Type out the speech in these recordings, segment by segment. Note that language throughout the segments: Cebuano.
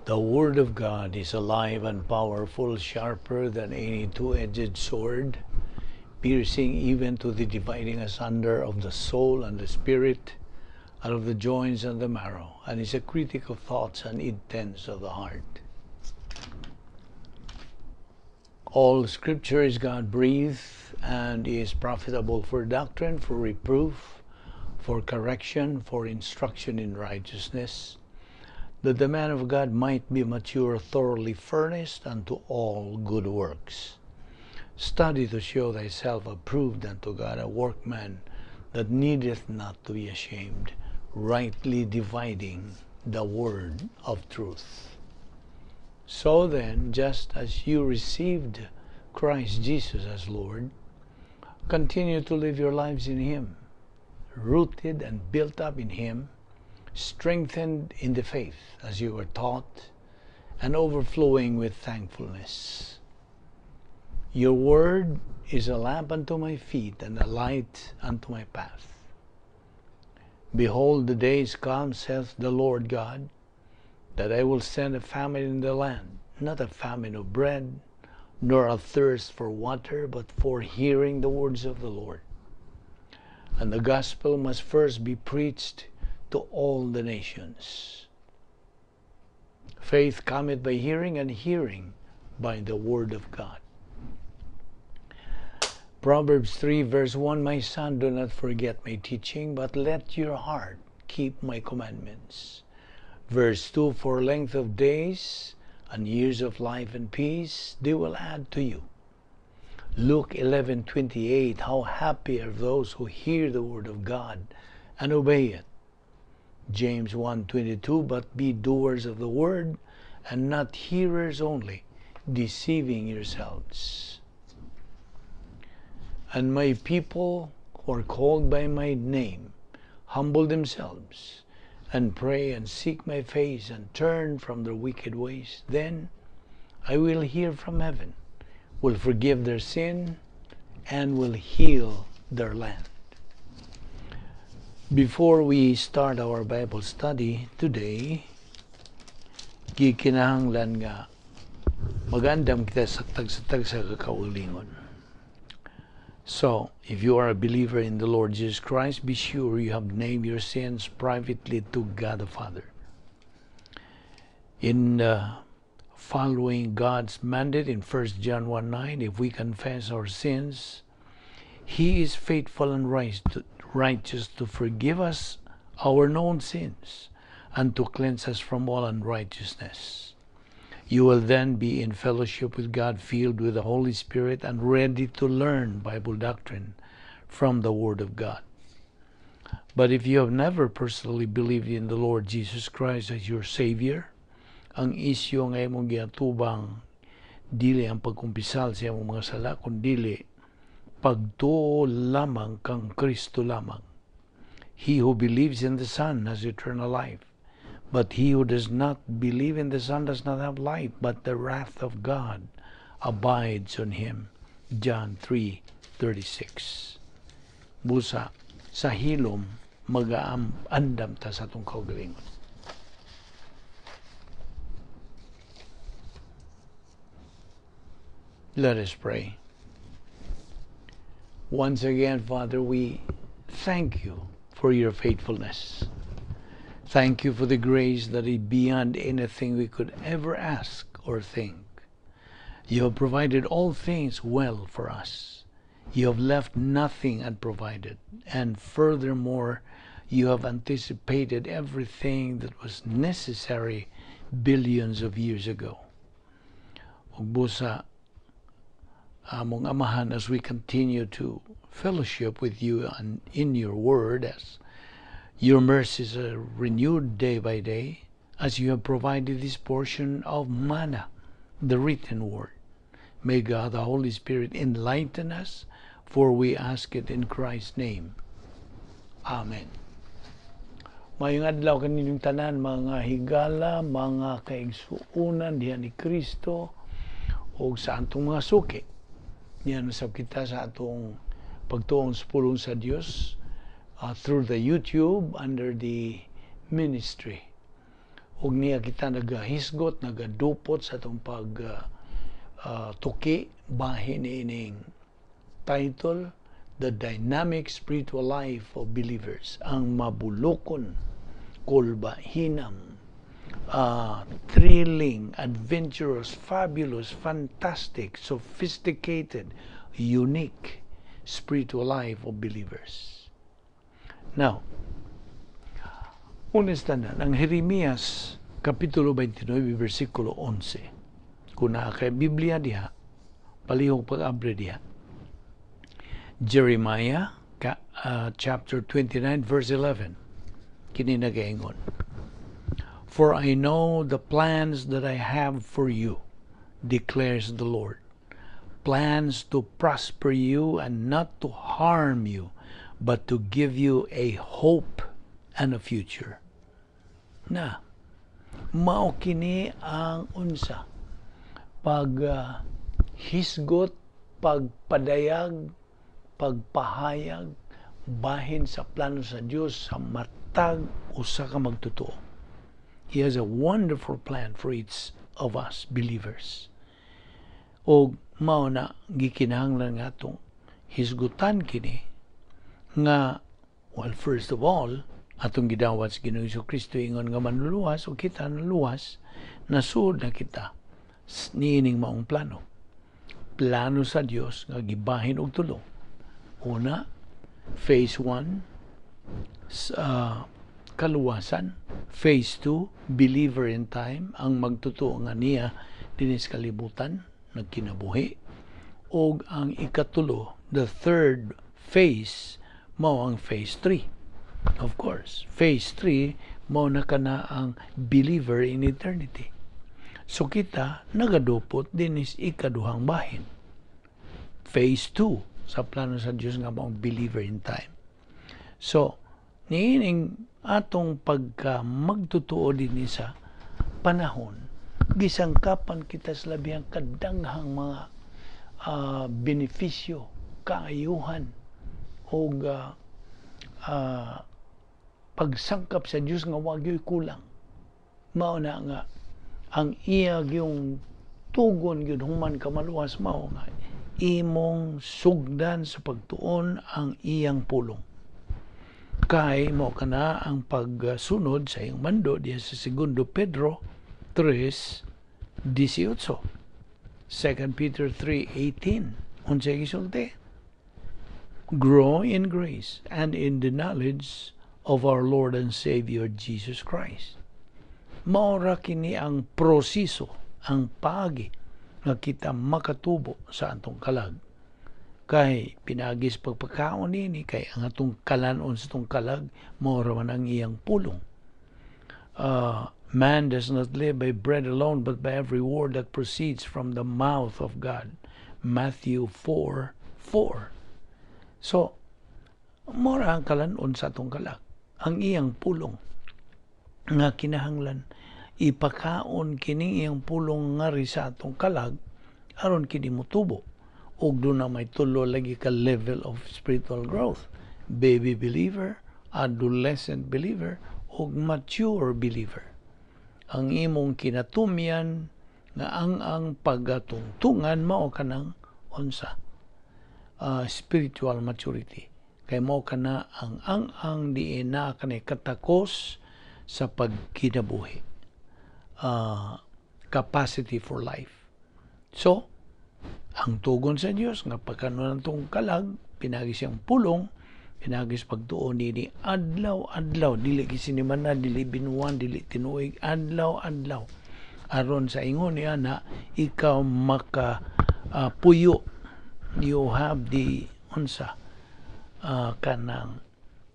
The Word of God is alive and powerful, sharper than any two-edged sword, piercing even to the dividing asunder of the soul and the spirit, and of the joints and the marrow, and is a critic of thoughts and intents of the heart. All Scripture is God-breathed and is profitable for doctrine, for reproof, for correction, for instruction in righteousness, that the man of God might be mature, thoroughly furnished unto all good works. Study to show thyself approved unto God, a workman that needeth not to be ashamed, rightly dividing the word of truth. So then, just as you received Christ Jesus as Lord, continue to live your lives in Him, rooted and built up in Him, strengthened in the faith as you were taught, and overflowing with thankfulness. Your word is a lamp unto my feet and a light unto my path. Behold, the days come, saith the Lord God, that I will send a famine in the land, not a famine of bread, nor a thirst for water, but for hearing the words of the Lord. And the gospel must first be preached to all the nations. Faith cometh by hearing, and hearing by the word of God. Proverbs 3 verse 1, My son, do not forget my teaching, but let your heart keep my commandments. Verse 2, For length of days and years of life and peace they will add to you. Luke 11:28, How happy are those who hear the word of God and obey it. James 1:22, But be doers of the word and not hearers only, deceiving yourselves. And my people who are called by my name humble themselves and pray and seek my face and turn from their wicked ways, then I will hear from heaven, will forgive their sin, and will heal their land. Before we start our Bible study today, gikinahanglan nga magandam kita sa tagsa-tagsa ka kaugalingon. So, if you are a believer in the Lord Jesus Christ, be sure you have named your sins privately to God the Father. In following God's mandate in 1 John 1:9, if we confess our sins, He is faithful and righteous to forgive us our known sins and to cleanse us from all unrighteousness. You will then be in fellowship with God, filled with the Holy Spirit, and ready to learn Bible doctrine from the Word of God. But if you have never personally believed in the Lord Jesus Christ as your Savior, ang isyu nga imong giatubang dili ang pagkumpisal sa imong mga sala, kundili pagtuo lamang kang Kristo lamang. He who believes in the Son has eternal life. But he who does not believe in the Son does not have life, but the wrath of God abides on him. John 3:36. Busa, sa hilom, mag-aandam ta sa atong kaugalingon. Let us pray. Once again, Father, we thank you for your faithfulness. Thank you for the grace that is beyond anything we could ever ask or think. You have provided all things well for us. You have left nothing unprovided. And furthermore, you have anticipated everything that was necessary billions of years ago. Ug busa, among Amahan, as we continue to fellowship with you and in your word, as your mercies are renewed day by day, as you have provided this portion of manna, the written word. May God, the Holy Spirit, enlighten us, for we ask it in Christ's name. Amen. Mayong adlaw kaninyong tanan, mga higala, mga kaigsuonan diha ni Kristo, o sa atong mga suki. Niyan usab kita sa atong pagtuon sa pulong sa Dios, through the YouTube under the ministry. Ug niya kita nagahisgot, nagadupot sa atong pag tuki bahin ining title, "The Dynamic Spiritual Life of Believers", ang mabulokon, kulbahinam, thrilling, adventurous, fabulous, fantastic, sophisticated, unique spiritual life of believers. Now, honesta na, ang Jeremias Kapitulo 29, versikulo 11. Kung naa kay Biblia diha, palihog pag-abre diha. Jeremiah chapter 29 verse 11. Kini nagaingon, "For I know the plans that I have for you, declares the Lord. Plans to prosper you and not to harm you, but to give you a hope and a future." Na, mao kini ang unsa pag hisgot, pagpadayag, pagpahayag bahin sa plano sa Dios sa matag usa ka magtotoo. He has a wonderful plan for each of us believers. O mao na gikinahanglan nga atong hisgutan kini nga, well, first of all, atong gidawat sa Ginoong Kristo ingon nga manluluwas o kita naluwas, nasuod na kita niining maong plano. Plano sa Dios nga gibahin og tulo. Una, phase 1, kaluwasan. Phase 2, believer in time, ang magtotoo nga niya dinis kalibutan, nagkinabuhi. Og ang ikatulo, the third phase, mao ang phase 3. Of course, phase 3, mao na kana ang believer in eternity. So kita nagadupot dinis ikaduhang bahin. Phase 2 sa plano sa Dios nga maong believer in time. So, niining atong pagka magtotoo dinhi sa panahon, gisangkapan kita sa labihang kadanghang mga benepisyo, kaayuhan, o pagsangkap sa Dios nga wa gyoy kulang. Mao na nga ang iya gyung tugon gyud human ka maluwas mao nga imong sugdan sa pagtuon ang iyang pulong. Kay mao kana ang pagsunod sa iyang mando diya sa Segundo Pedro 3:18. 2 Peter 3:18. Unsay gisulti? "Grow in grace and in the knowledge of our Lord and Savior Jesus Christ." Maora kini ang proseso, ang paagi nga kita makatubo sa atong kalag. Kay pinagis pagpakaon nini, kay ang atong kalanon sa atong kalag mao man ang iyang pulong. "Man does not live by bread alone, but by every word that proceeds from the mouth of God." Matthew 4:4. So, mora ang kalanon sa atong kalag. Ang iyang pulong nga kinahanglan ipakaon kining iyang pulong ngari sa atong kalag aron kini motubo ug duna may tulo lagi ka level of spiritual growth: baby believer, adolescent believer ug mature believer. Ang imong kinatumyan nga ang pagatungtungan mao kanang unsa, spiritual maturity, kay mao kana ang diin na kanay katakos sa pagkinabuhi, capacity for life. So, ang tugon sa Dios nga pagkanon atong kalag pinagi siyang pulong, pinagi sa pagtuon nini adlaw-adlaw, dili gisinimana, dili binuwan, dili tinuig, adlaw-adlaw, aron sa ingon niya na ikaw maka puyo, you have the unsa, kanang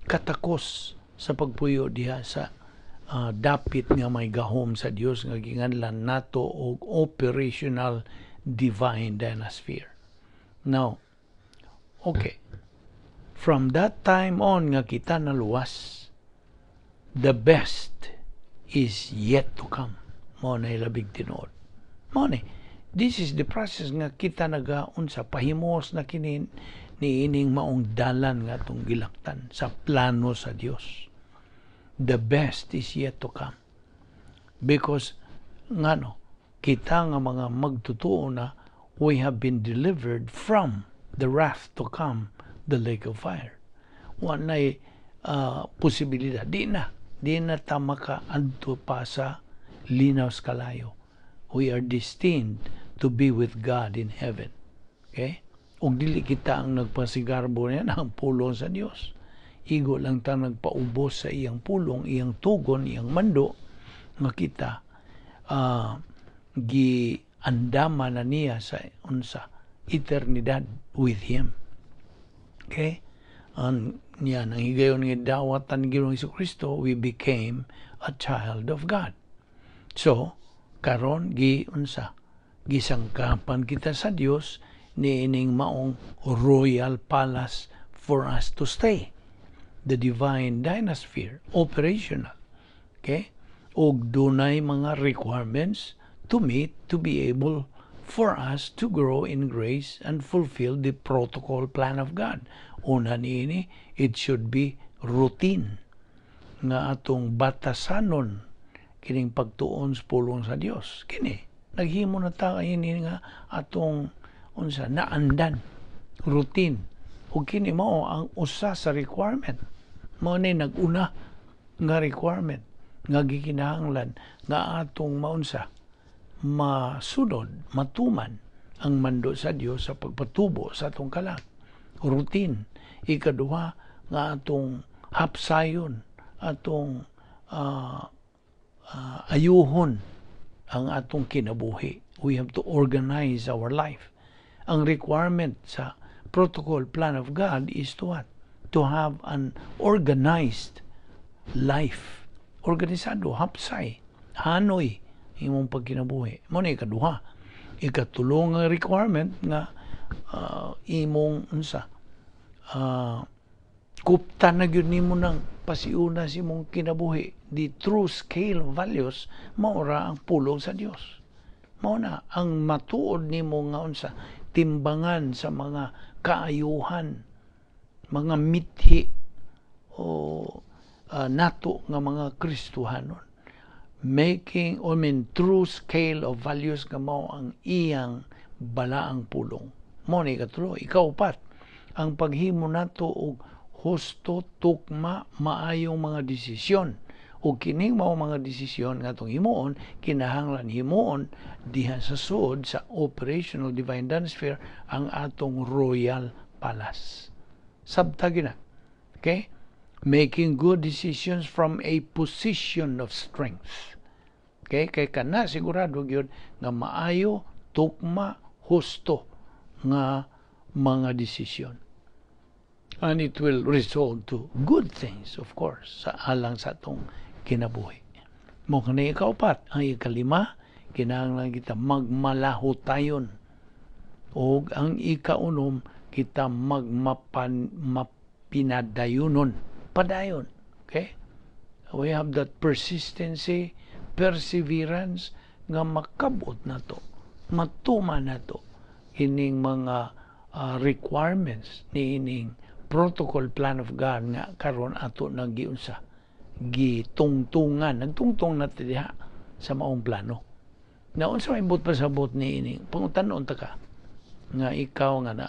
katakos sa pagpuyo diha sa dapit nga may gahom sa Dios nga ginganlan nato og operational divine dynasphere. Now, okay. From that time on nga kita naluwas, the best is yet to come. Mao na labing tinuod. Mao ni, this is the process nga kita nagaunsa, pahimos na kini niining maong dalan nga atong gilaktan sa plano sa Dios. The best is yet to come. Because ngano, kita nga mga magtutuo na, we have been delivered from the wrath to come, the lake of fire. Wa na'y posibilidad. Di na. Di na ta makaadto pa sa linaw sa kalayo. We are destined to be with God in heaven. Okay? Ug dili kita ang nagpasigarbo niya ang pulong sa Dios. Igo lang ta nagpaubos sa iyang pulong, iyang tugon, iyang mando nga kita giandama na niya sa unsa, eternidad with Him. Okay? Ang niya nang higayon nga dawatan ni Ginoong Kristo, we became a child of God. So, karon gi unsa, gisangkapan kita sa Dios niining maong royal palace for us to stay. The divine dynasphere, operational. Okay? Og dunay mga requirements to meet to be able for us to grow in grace and fulfill the protocol plan of God. Una niini, it should be routine nga atong batasanon kining pagtuon sa pulong sa Dios. Kini naghimo na ta ini nga atong unsa, naandan, routine, ug kini mao ang usa sa requirement. Mao ni nag-una nga requirement nga gikinahanglan nga atong maunsa, masunod, matuman ang mando sa Dios sa pagpatubo sa atong kalag, routine. Ikaduha, nga atong hapsayon, atong ayuhon ang atong kinabuhi. We have to organize our life. Ang requirement sa protocol plan of God is to what? To have an organized life. Organisado, hapsay, hanoy imong pagkinabuhi. Mao ni ikaduha. Ikatulo nga requirement nga imong unsa, kuptan na gyud nimo ng pasiuna sa imong kinabuhi. The true scale of values maura ang pulong sa Dios. Mao na ang matuod nimo nga unsa, timbangan sa mga kaayuhan, mga mithi o nato nga mga Kristohanon. Making, I mean, true scale of values nga mao ang iyang balaang pulong. Mao ni ikatulo. Ikaupat, ang paghimo nato og husto, tukma, maayong mga desisyon. Ug kining mao mga desisyon nga atong himuon, kinahanglan himuon diha sa suod sa operational divine sphere, ang atong royal palace. Sabta gina. Okay? Making good decisions from a position of strength. Okay? Kay kana sigurado gyud nga maayo, tukma, husto nga mga desisyon. And it will result to good things, of course, sa alang sa atong kinabuhi. Mao kani ikaupat. Ang ikalima, kinahanglan kita magmalahutayon. O ang ikaunom, kita magmapan mapinadayunon. Padayon. Okay? We have that persistency, perseverance nga makabot nato, matuman nato ining mga requirements ni ining protocol plan of God nga karon ato nang giunsa, gitungtungan, nagtungtong na diha sa maong plano na unsa may buot pasabot ni ini. Pangutan-on ta ka nga ikaw nga na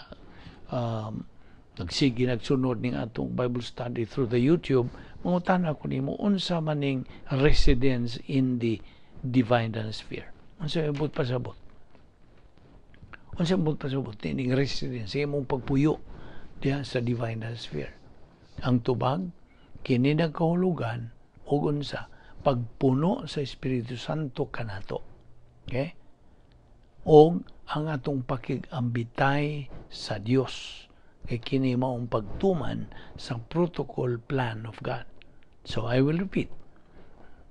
nagsige nagsunod ning atong Bible study through the YouTube, mangutana ko nimo, unsa maning residence in the divine sphere? Unsa may buot pasabot? Unsa may buot pasabot ning residence, imong pagpuyo diha sa divine sphere? Ang tubag, kini nagkahulugan og unsa, pagpuno sa Espiritu Santo kanato. Okay? Og ang atong pakig-ambitay sa Dios kay kini maong pagtuman sa protocol plan of God. So I will repeat.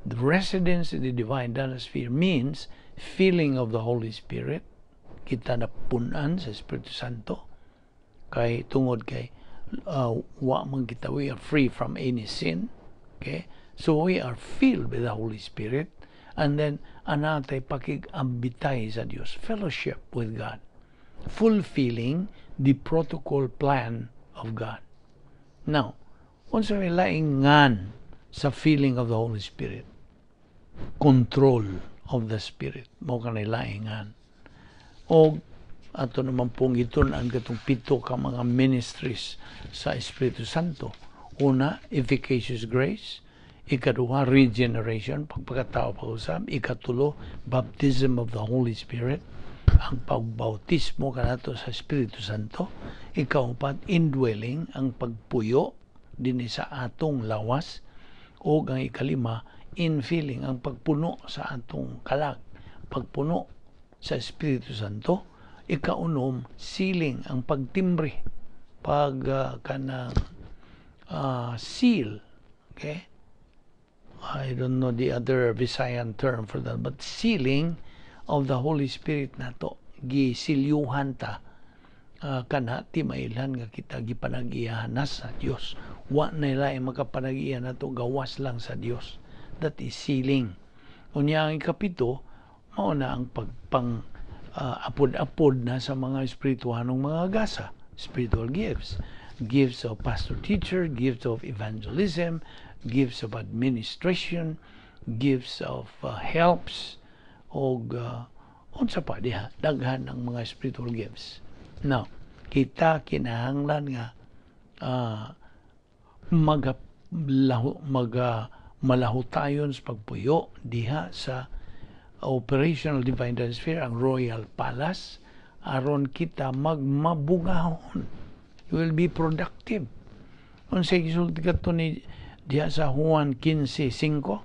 The residence in the divine sphere means filling of the Holy Spirit. Kita na punan sa Espiritu Santo kay tungod kay wa man kita, we are free from any sin. Okay? So we are filled with the Holy Spirit, and then anatay pakig-ambitay sa Dios, fellowship with God, fulfilling the protocol plan of God. Now, unsa may laing ngan sa filling of the Holy Spirit? control of the Spirit. Mao kanay laingan. O ato naman pong gitun-an katong pito ka mga ministries sa Espiritu Santo. Una, efficacious grace. Ikaduha, regeneration, pagpakatao pag-usab. Ikatulo, baptism of the Holy Spirit, ang pagbautismo kanato sa Espiritu Santo. Ikaupat, indwelling, ang pagpuyo dinhi sa atong lawas. O ang ikalima, infilling, ang pagpuno sa atong kalag, pagpuno sa Espiritu Santo. Ikaunom, sealing, ang pagtimbre, pag kanang seal, okay? I don't know the other Visayan term for that, but sealing of the Holy Spirit nato, gisilyuhan ta kana ti mailhan nga kita gipanag-iyahan na sa Dios. Wa na laing makapanag-iya nato gawas lang sa Dios. That is sealing. Unya ang ikapito, mao na ang pagpang apod-apod na sa mga espirituhanong mga gasa, spiritual gifts, gifts of pastor teacher, gifts of evangelism, gifts of administration, gifts of helps, og unsa pa diha, daghan ang mga spiritual gifts. Now, kita kinahanglan nga maga malahutayon sa pagpuyo diha sa operational divine sphere, ang royal palace, aron kita magmabungahon. You will be productive. Unsay gisulti kato ni diha sa Juan 15:5?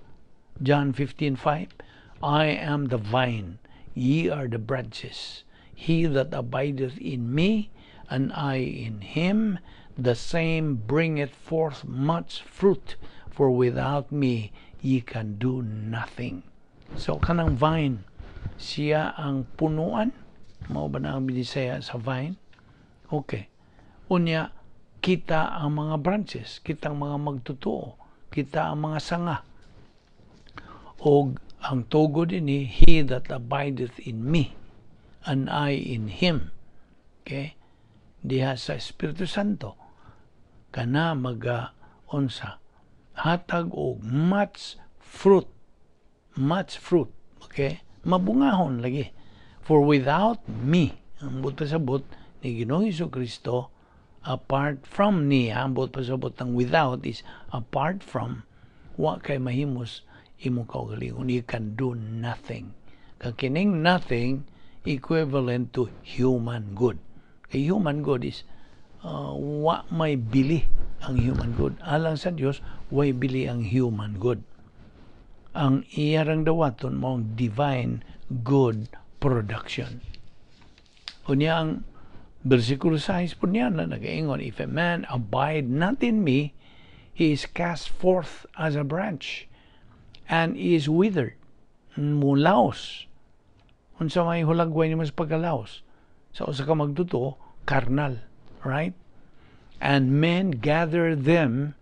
John 15:5, "I am the vine, ye are the branches. He that abideth in me, and I in him, the same bringeth forth much fruit, for without me ye can do nothing." So kanang vine, siya ang punuan. Mao ba na ang Binisaya sa vine? Okay. Unya, kita ang mga branches, kita ang mga magtotoo, kita ang mga sanga. Og ang tugod ini, "He that abideth in me, and I in him." Okay? Diha sa Espiritu Santo, kana maga unsa, hatag og much fruit, much fruit, okay? Mabungahon lagi. "For without me," ang buot pasabot ni Ginoong Kristo, apart from niya, ang buot pasabot ng without is apart from, wa kay mahimos imong kaugalingon. You can do nothing. Kakining nothing equivalent to human good. Kay human good is wa may bili ang human good. Alang sa Dios, way bili ang human good. Ang iyarang dawaton mao divine good production. Unya ang versikulo 6 po niya na nagaingon, "If a man abide not in me, he is cast forth as a branch and is withered." Mulaos. Unsa may hulagway nimo sa pagkalaos? Sa usa ka magtotoo, carnal, right? "And men gather them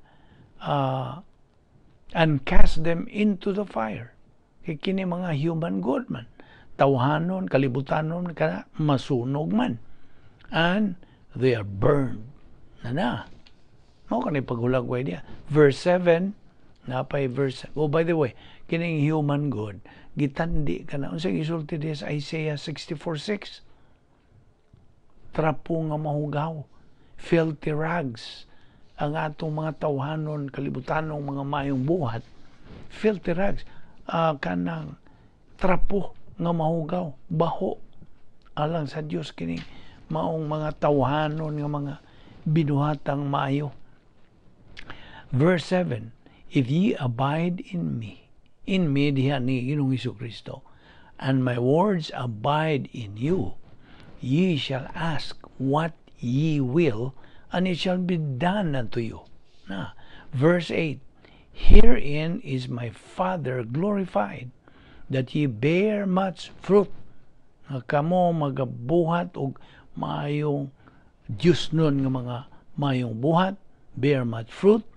and cast them into the fire." Kay kini mga human good man. Tawhanon, kalibutanon, kana masunog man. "And they are burned." Na na. Mao kani paghulagway niya. Verse 7, napay verse. Oh, by the way, kining human good, gitandi ka na. Unsa gisulti diha sa Isaiah 64:6? Trapo nga mahugaw. Filthy rags. Ang atong mga tawhanon, kalibutanong mga mayong buhat, filthy rags. Kanang trapo nga mahugaw, baho. Alang sa Dios kining maong mga tawhanon nga mga binuhatang maayo. Verse 7, "If ye abide in me" diha ni Ginoong Kristo, "and my words abide in you, ye shall ask what ye will, and it shall be done unto you." Na, verse 8, "Herein is my Father glorified, that ye bear much fruit." Nga kamo magabuhat og maayong Diyos nun nga mga maayong buhat, "bear much fruit,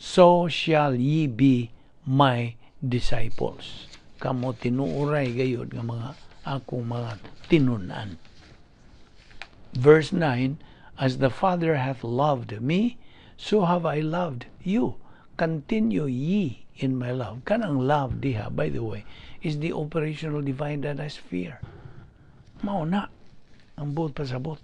so shall ye be my disciples." Kamo tinuoray gayud nga mga akong mga tinun-an. Verse 9, "As the Father hath loved me, so have I loved you. Continue ye in my love. Kanang love diha, by the way, is the operational divine sphere. Mao na ang buot pasabot.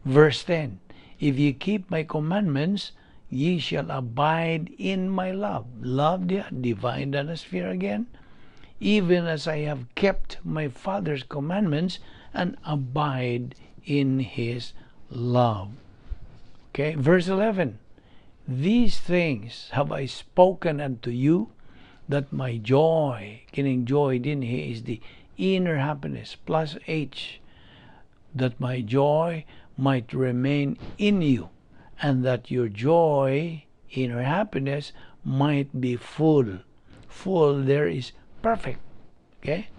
Verse 10, "If ye keep my commandments, ye shall abide in my love." Love diha, divine sphere again. "Even as I have kept my Father's commandments and abide in his love." Okay, verse 11. "These things have I spoken unto you, that my joy," kining joy dinhi is the inner happiness, plus H, "that my joy might remain in you, and that your joy," inner happiness, "might be full." Full there is perfect. Okay?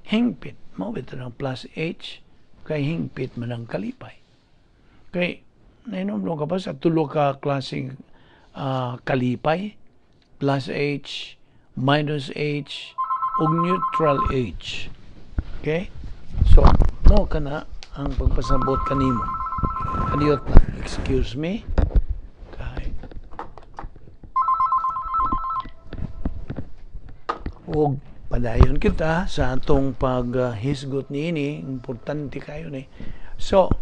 Hingpit. Mao bitaw ng plus H, kay hingpit man ang kalipay. Kay, nainom ka ba sa tulo ka klaseng kalipay? Plus H, minus H, ug neutral H. Okay? So, mao kana ang pagpasabot kanimo. Kadiyot na. Excuse me. Kay ug padayon kita sa atong paghisgot niini, importante kayo ni. So,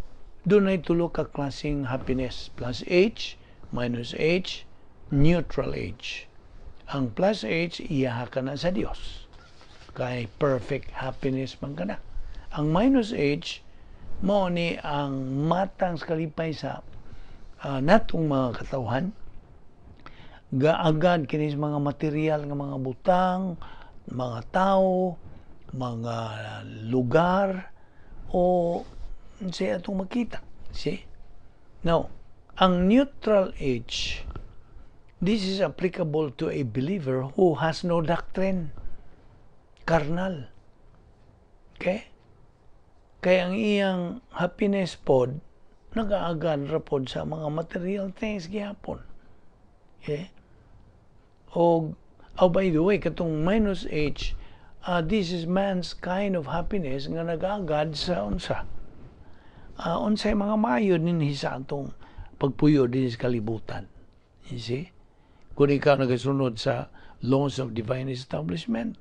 dunay tulo ka klaseng happiness: plus H, minus H, neutral H. Ang plus H, iyaha ka na sa Dios. Kay perfect happiness man ka na. Ang minus H, mao ni ang matang sa kalipay sa natong mga katawhan. Gaagad kini sa mga material nga mga butang, mga tao, mga lugar, o sa atong makita. See? Now, ang neutral H, this is applicable to a believer who has no doctrine. Carnal. Okay? Kaya ang iyang happiness pod, nagaagad ra pod sa mga material things gihapon. Okay? O, oh, by the way, katong minus H, this is man's kind of happiness nga nagaagad sa unsa. Unsay mga maayo dinhi sa atong pagpuyo dinhi sa kalibutan. You see? Kung ikaw nagasunod sa laws of divine establishment,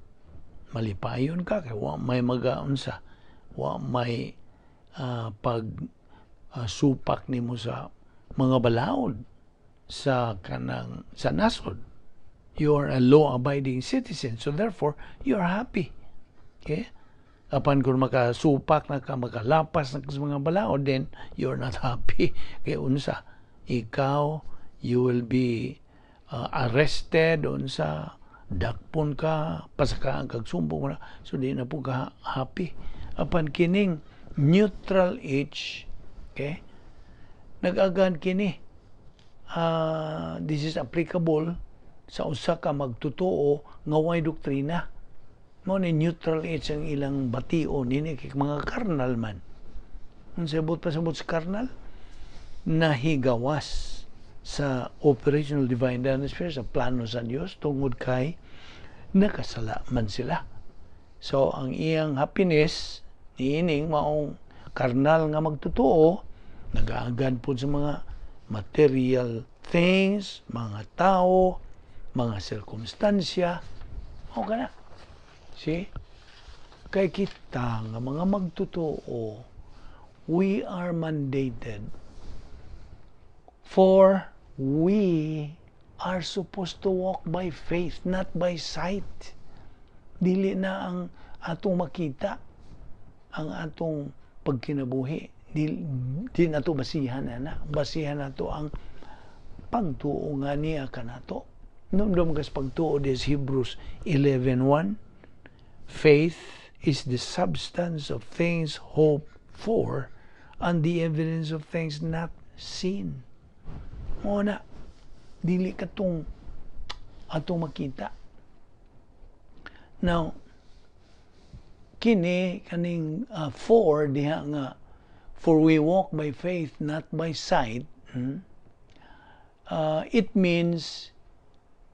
malipayon ka kay wa may magaunsa, wa may pag supak nimo sa mga balaod sa kanang sa nasod. You are a law-abiding citizen, so therefore you are happy. Okay? Apan kung makasupak na ka, makalapas na ka sa mga balaod, then you are not happy. Kay unsa, ikaw, you will be arrested, unsa, dakpon ka, pasakaan kag sumbong na, so di na po ka happy. Apan kining neutral H, okay, nag-agad kini, this is applicable sa usa ka magtotoo nga way doktrina. Mao ni neutral H ang ilang batio nini kay mga karnal man. Unsay buot pasabot sa karnal? Nahigawas sa operational divine atmosphere, sa plano sa Dios, tungod kay nakasala man sila. So ang iyang happiness niining maong karnal nga magtotoo, nagaagad po sa mga material things, mga tao, mga sirkumstansya, mao kana. See? Kay kita nga mga magtotoo, we are mandated, for we are supposed to walk by faith, not by sight. Dili na ang atong makita, ang atong pagkinabuhi. Di nato basihan na. Basihan nato ang pagtuo nga niya kanato. Numdum kas pagtuo des Hebrews 11:1. "Faith is the substance of things hoped for and the evidence of things not seen." Mao na, dili katong atong makita. Now, kini kaning for diha nga "for we walk by faith, not by sight," It means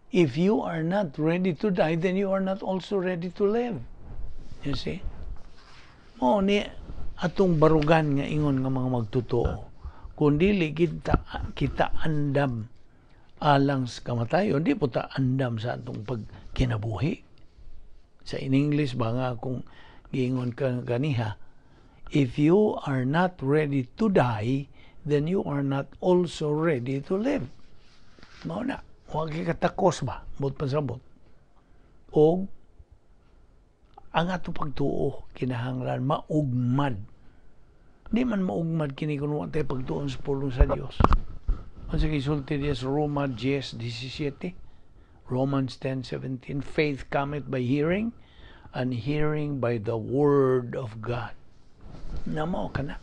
if you are not ready to die, then you are not also ready to live. You see? Mao ni atong barugan nga ingon nga mga magtotoo. Kung dili kita andam Alang sa kamatayon, di po ta andam sa atong pagkinabuhi. Sa in English ba nga kung giingon ka ganiha, if you are not ready to die, then you are not also ready to live. Mao na, wa kay katakos ba, buot pasabot. Og ang atong pagtuo kinahanglan maugmad. Di man maugmad kini kung wa tay pagtuon sa pulong sa Dios. Unsa gisulti diya sa Roma 10:17? Romans 10:17, "Faith cometh by hearing, and hearing by the word of God." Na mao kana.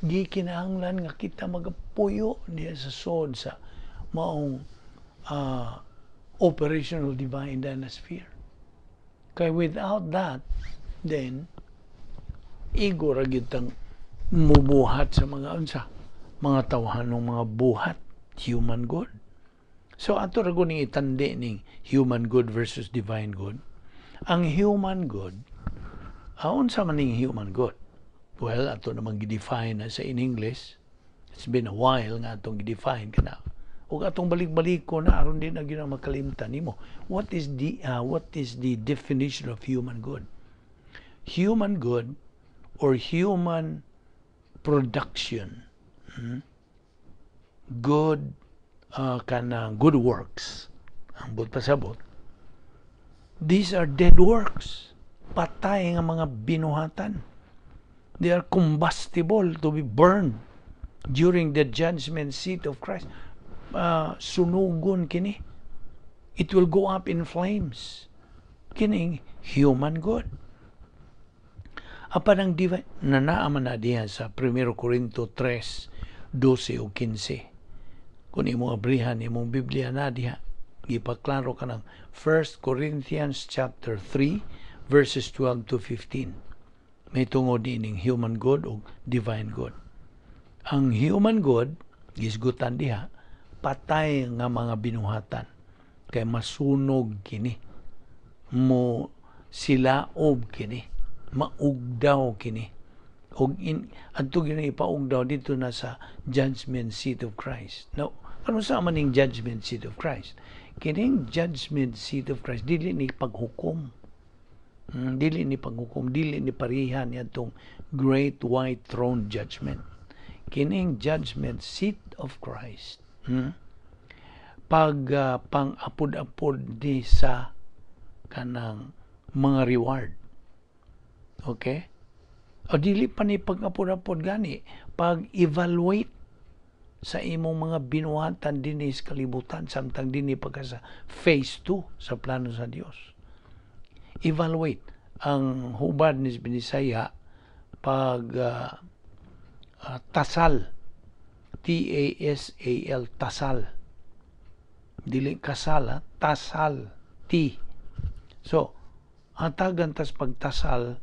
Gikinahanglan nga kita magapuyo diya sa sod sa maong operational divine dynasphere. Kay without that, then igo ra gyud tang mubuhat sa mga unsa, mga tawhanong mga buhat, human good. So ato ra ning itandi ning human good versus divine good. Ang human good, unsa man ning human good? Well, ato namang gi-define na sa in English. It's been a while nga atong gi-define kana. Ug atong balik-balik ko na aron di na gyud makalimtan nimo. What is the definition of human good? Human good or human production. Good kanang good works. Ang buot pasabot. These are dead works. Patay nga mga binuhatan. They are combustible to be burned during the judgment seat of Christ. Sunugon kini. It will go up in flames. Kining human good. Apan ang divine, na naaman na diha sa 1 Corinto 3, 12 o 15. Kung imong abrihan, imong Biblia na diha. Gipaklaro ka ng 1 Corinthians chapter 3, verses 12 to 15. May tungod ining human good o divine good. Ang human good, gisgutan diha, patay nga mga binuhatan. Kay masunog kini. Mo silaob kini. Maugdaw kini. Og in adto gini ipaugdaw dito na sa judgment seat of Christ. Now, ano sa man ning judgment seat of Christ? Kining judgment seat of Christ dili ni paghukom. Dili ni paghukom, dili ni parihan niadtong great white throne judgment. Kining judgment seat of Christ, pag pang-apod-apod ni sa kanang mga reward. Okay? O dili pa ni pag-apod-apod gani, pag-evaluate sa imong mga binuhatan dinhi sa kalibutan samtang dinhi pa ka sa phase 2 sa plano sa Dios. Evaluate ang hubad ni Binisaya, pag tasal, tasal, tasal, dili kasal ha, tasal, T. So hatagan tas pagtasal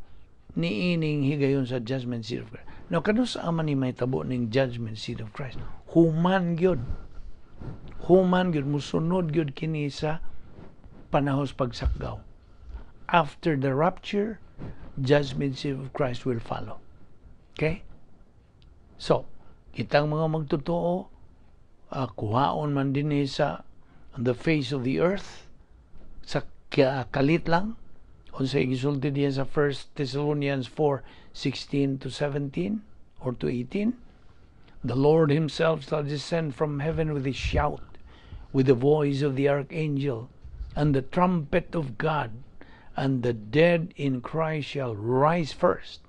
niining higayon sa judgment seat of Christ. Now, kanus man ni mahitabo ning judgment seat of Christ? Human gyud. Human gyud, musunod gyud kini sa panahon pagsakgaw. After the rapture, judgment seat of Christ will follow. Okay? So, kitang mga magtotoo, kuhaon man dinhi sa on the face of the earth, sa kalit lang, unsay gisulti diya sa 1 Thessalonians 4:16 to 17 or to 18? The Lord himself shall descend from heaven with a shout, with the voice of the archangel, and the trumpet of God, and the dead in Christ shall rise first,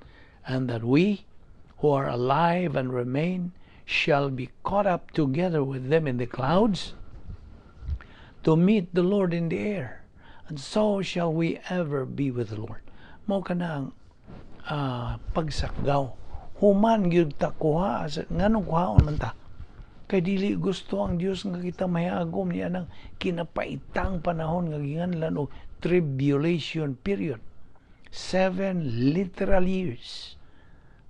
and that we who are alive and remain shall be caught up together with them in the clouds to meet the Lord in the air. And so shall we ever be with the Lord. Mao kana ang pagsakgaw. Human gyud ta kuha, nganong kuhaon man ta? Kay dili gusto ang Dios nga kita mahiagom niya ng kinapaitang panahon nga ginganlan og tribulation period. 7 literal years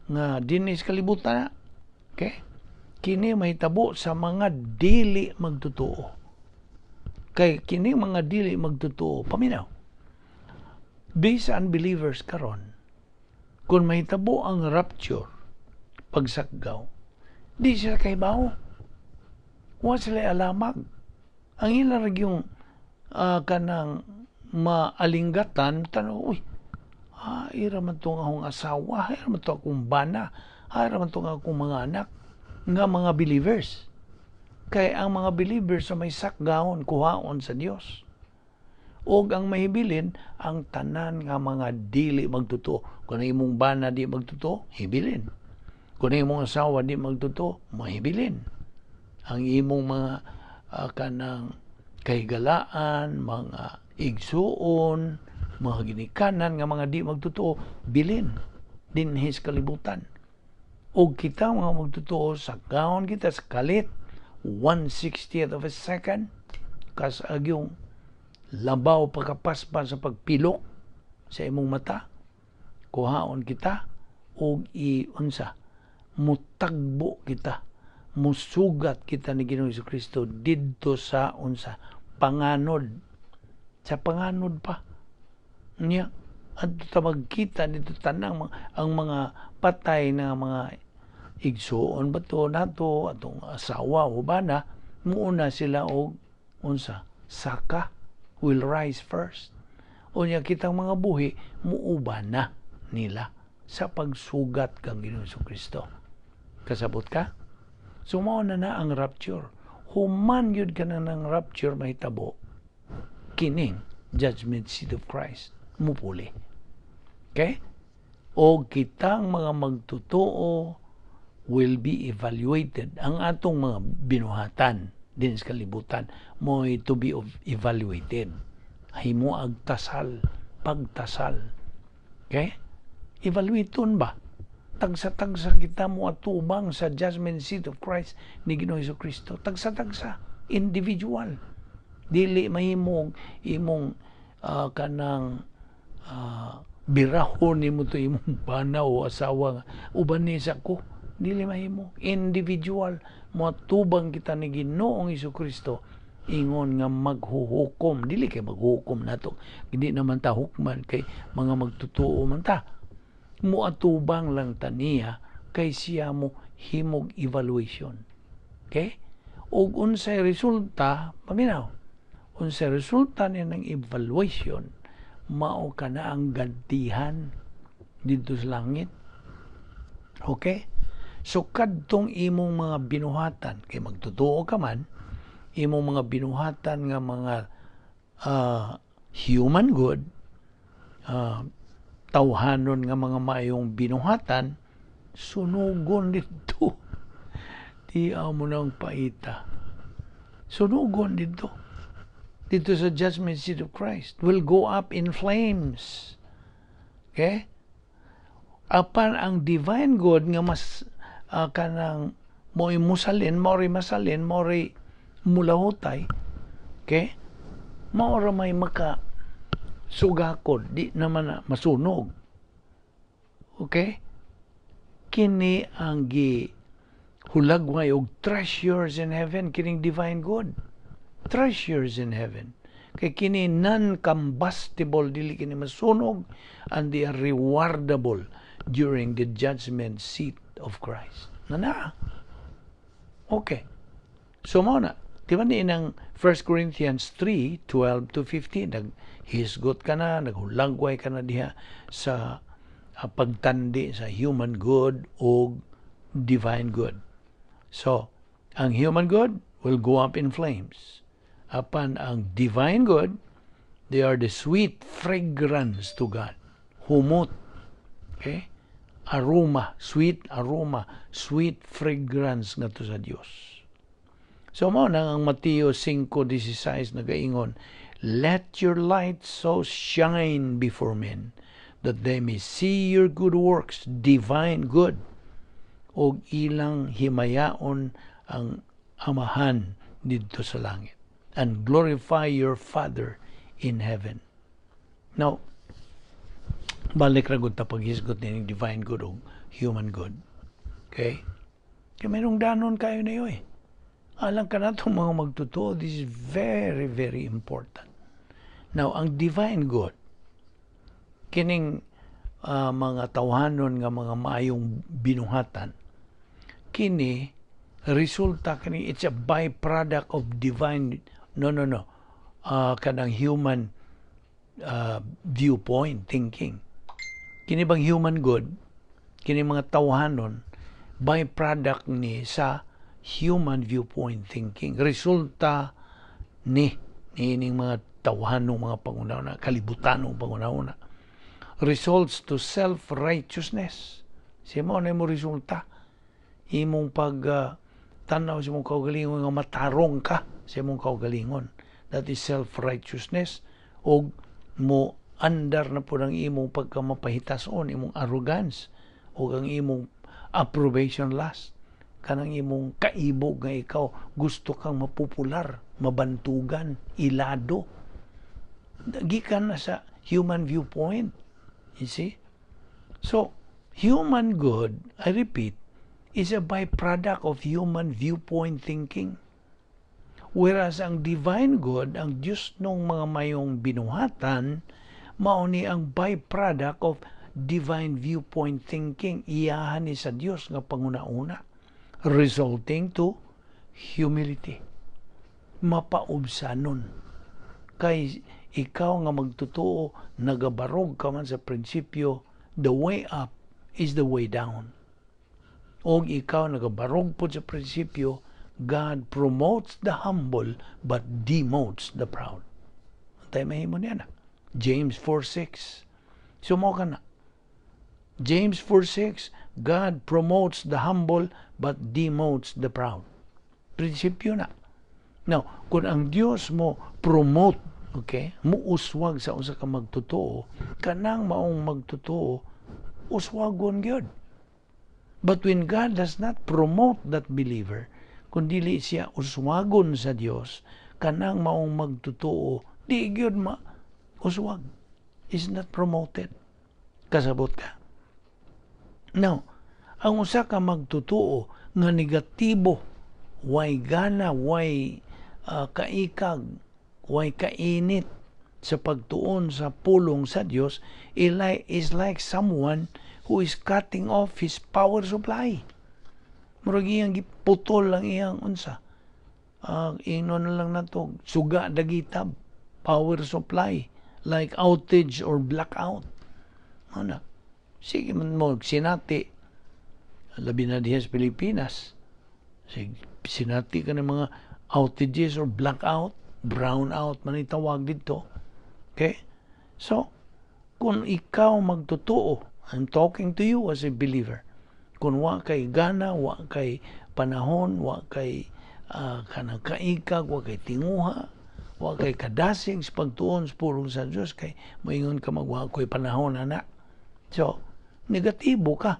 nga dinhi sa kalibutan na. Okay? Kini mahitabo sa mga dili magtotoo. Kay kini mga dili magtotoo, paminaw. These unbelievers karon, kung mahitabo ang rapture, pagsakgaw, di sila kahibaw. Wa sila alamag. Ang ila ra yung kanang maalinggatan, tanaw, "Uy, ira man tong akong asawa, ira man to akong bana, ira man tong akong mga anak," nga mga believers. Kay ang mga believers sa may sakgahon, kuhaon sa Dios. Og ang mahibilin, ang tanan nga mga dili magtotoo. Kung ang imong bana di magtotoo, hibilin. Kung ang imong asawa di magtotoo, mahibilin. Ang imong mga kanang kahigalaan, mga igsuon, mga ginikanan nga mga di magtotoo, bilin dinhi sa kalibutan. Og kita mga magtotoo, sakgahon kita sa kalit, 1/60th of a second, kas agyong labaw pagkapaspas sa pagpilok sa imong mata, kuhaon kita og iunsa, mutagbo kita, musugat kita ni Ginoong Kristo didto sa unsa, panganod, sa panganod pa niya adto ta magkita dito tanang ang mga patay na mga igsuon ba to nato, atong asawa o bana, muuna sila og unsa, saka, will rise first. Unya kitang mga buhi muuban na nila sa pagsugat kang Ginoong Kristo. Kasabot ka? So mao na na ang rapture. Human gyud ka na ng rapture mahitabo, kining judgment seat of Christ mupuli. Okay? O kitang mga magtotoo will be evaluated. Ang atong mga binuhatan din sa kalibutan mo to be evaluated. Himo ag tasal, pagtasal. Okay? Evaluaton ba? Tagsa-tagsa kita mo atubang sa judgment seat of Christ ni Ginoong Kristo. Tagsa-tagsa, individual. Dili mahimong imong kanang birahon nimo to imong bana o asawa nga uban ni sa ko. Dili mahimo, individual mo tubang kita ni Ginoong Kristo ingon nga maghuhukom. Dili kay maghuhukom nato, hindi naman ta hukman kay mga magtotoo man ta. Moatubang lang taniya kay siya mo himog evaluation. Okay? Ug unsay resulta, paminaw, unsay resulta niya ng evaluation, mao kana ang gantihan didto sa langit. Okay? So kadtong imong mga binuhatan kay magtotoo ka man, imong mga binuhatan nga mga human good, tawhanon nga mga maayong binuhatan, sunugon didto. Di amo nang paita. Sunugon didto. Dito sa judgment seat of Christ will go up in flames. Okay? Apan ang divine good nga mas kanang mo'y musalin, mori masalin, mori mulahutay. Okay? Mao ra may maka sugakod, di naman na masunog. Okay? Kini ang gi hulagway og treasures in heaven, kining divine good. Treasures in heaven. Kay kini non-combustible, dili kini masunog, and they are rewardable during the judgment seat of Christ. Na na. Okay. So mao na. Di ba ni nang 1 Corinthians 3, 12 to 15, naghisgot ka na, naghulagway ka na diha sa pagtandi sa human good o divine good. So, ang human good will go up in flames. Apan ang divine good, they are the sweet fragrance to God. Humot. Okay? Aroma, sweet aroma, sweet fragrance ngadto sa Dios. So mao na ang Mateo 5:16 nagaingon, "Let your light so shine before men that they may see your good works," divine good, og ilang himayaon ang Amahan didto sa langit, and glorify your Father in heaven. Now, balik ra gud ta paghisgot ni divine good ug human good. Okay? Kay mayroong danon kayo na eh. Alang ka na itong mga magtotoo, this is very, very important. Now, ang divine good, kining mga tawhanon nga mga maayong binuhatan, kini resulta kini, it's a byproduct of divine No. Kanang human viewpoint thinking. Kini bang human good, kini mga tawhanon, byproduct ni sa human viewpoint thinking. Resulta ni niining mga tawhanong mga panghunahuna, kalibutanong panghunahuna. Results to self-righteousness. Siya mao na mo resulta. Imong pag tanaw sa imong kaugalingon nga matarong ka sa imong kaugalingon. That is self-righteousness. O mo andar na po ng imong pagkamapahitason, imong arrogance, o ang imong approbation lust. Kanang imong kaibog nga ikaw gusto kang mapopular, mabantugan, ilado. Gikan na sa human viewpoint. You see? So, human good, I repeat, is a byproduct of human viewpoint thinking. Whereas ang divine good, ang Diyos nung mga mayong binuhatan, mao ni ang byproduct of divine viewpoint thinking. Iyahan ni sa Dios nga panguna-una, resulting to humility. Mapaubsanon. Kay ikaw nga magtotoo, nagabarog ka man sa prinsipyo, the way up is the way down. O ikaw nagabarog po sa prinsipyo, God promotes the humble but demotes the proud. Antay mahimo niya na. James 4:6. Sumo ka na. James 4:6, God promotes the humble but demotes the proud. Prinsipyo na. Now, kung ang Dios mo promote, okay, muuswag sa usa ka magtotoo, kanang maong magtotoo, uswagon gyud. But when God does not promote that believer, kung dili siya uswagon sa Dios, kanang maong magtotoo, di gyud ma uswag. Is not promoted. Kasabot ka? Now, ang usa ka magtotoo nga negatibo, way gana, way kaikag, way kainit sa pagtuon sa pulong sa Dios, is like someone who is cutting off his power supply. Murag iyang giputol lang iyang unsa. Ingnon na lang nato, suga dagitab, power supply, like outage or blackout. Ano? Sige man mo, sinati, labi na diha sa Pilipinas, sige, sinati ka ng mga outages or blackout, brown out man itawag dito. Okay? So, kung ikaw magtotoo, I'm talking to you as a believer, kung wa kay gana, wa kay panahon, wa kay kanang kaikag, wa kay tinguha, wa kay kadasig sa pagtuon sa pulong sa Dios, kay moingon ka magwa ko'y panahon ana. So, negatibo ka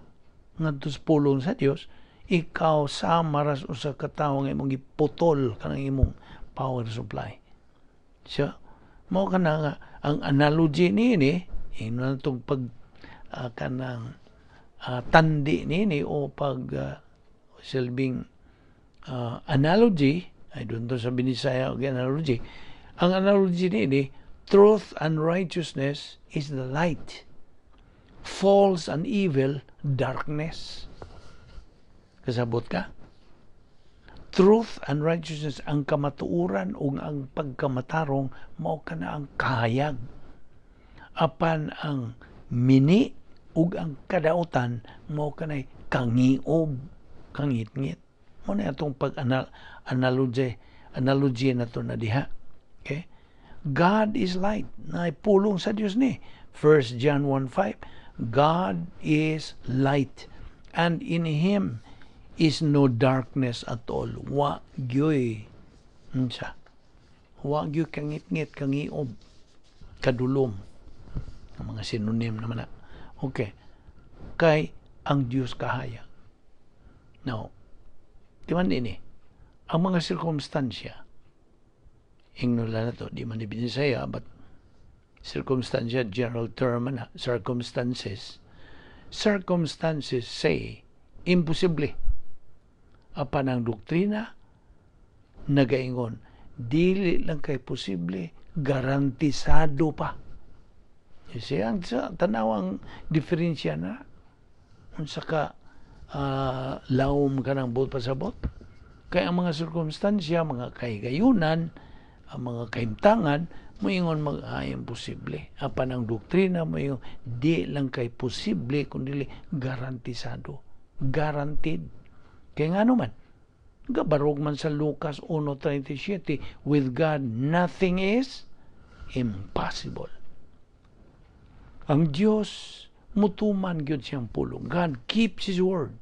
ngadto sa pulong sa Dios, ikaw sama ras usa ka tawo nga imong giputol kanang imong power supply. So, mao kana nga ang analogy niini, ingnon natong pag kanang tandi niini o pag silbing analogy, ay doon to sa Binisaya og analogy. Ang analogy niini, truth and righteousness is the light. False and evil, darkness. Kasabot ka? Truth and righteousness, ang kamatuoran ug ang pagkamatarong, mao kana ang kahayag. Apan ang mini ug ang kadautan, mao kanay kangiob, kangitngit. Mao na atong pag analogy na to na diha. Okay? God is light. Na pulong sa Dios ni 1 John 1:5, God is light and in Him is no darkness at all. Wa gyoy unsa? Wa gyoy kangitngit, kangiob, kadulom. Ang mga synonym naman na. Okay. Kay ang Dios kahayag. Now, di man ini, ang mga sirkumstansya, ingnon lang na to, di man ibinisaya, but sirkumstansya, general term na, circumstances. Circumstances say, imposible. Apan ang doktrina, nagaingon, dili lang kay posible, garantisado pa. You see, ang sa, tanaw ang diferensya na, unsa ka lawom ka ng buot pasabot. Kaya ang mga sirkumstansya, mga kahigayunan, Ang mga kahimtangan moingon mag ay imposible. Apan ang doktrina moingon di lang kay posible kundi garantisado. Guaranteed. Kay ngano man, gabarog man sa Lucas 1:37, with God nothing is impossible. Ang Dios mutuman gyud siyang pulong. God keeps His word.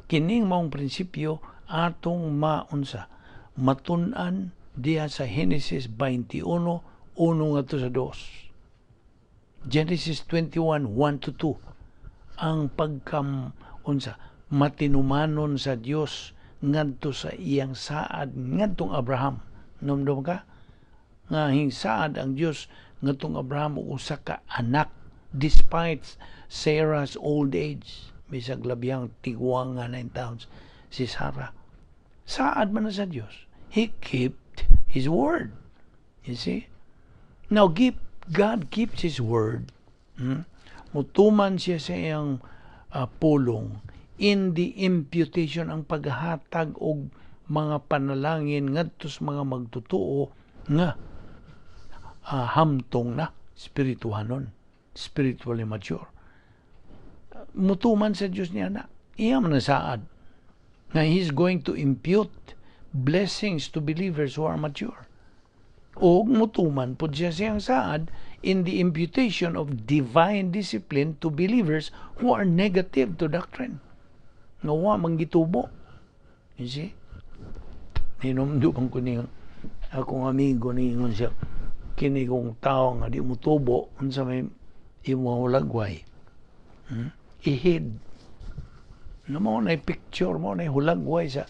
Kining maong prinsipyo atong maunsa matun-an diha sa Genesis 21:1 ngadto sa 2. Genesis 21:1 to 2. Ang pagkam unsa matinumanon sa Dios ngadto sa iyang saad ngadtong Abraham. Numdum ka? Nga saad ang Dios ngadtong Abraham og usa ka anak despite Sarah's old age. Bisag labihang tiguang nga 9 taons si Sarah. Saad man na sa Dios. He kept His word. You see? Now, God keeps His word. Mutuman siya sa iyang pulong in the imputation, ang paghatag og mga panalangin ngadto sa mga magtotoo nga hamtong na spirituhanon, spiritually mature. Mutuman sa Dios niya na. Iya man saad nga He's going to impute blessings to believers who are mature. O mutuman po siya siyang saad in the imputation of divine discipline to believers who are negative to doctrine. Nga wa man gitubo. You see? Hinumduman ko niyang akong amigo, niingon siya, kini kong tao nga di mo tubo, unsa may imong hulagway? Ihid. Nga mao na picture mo na hulagway sa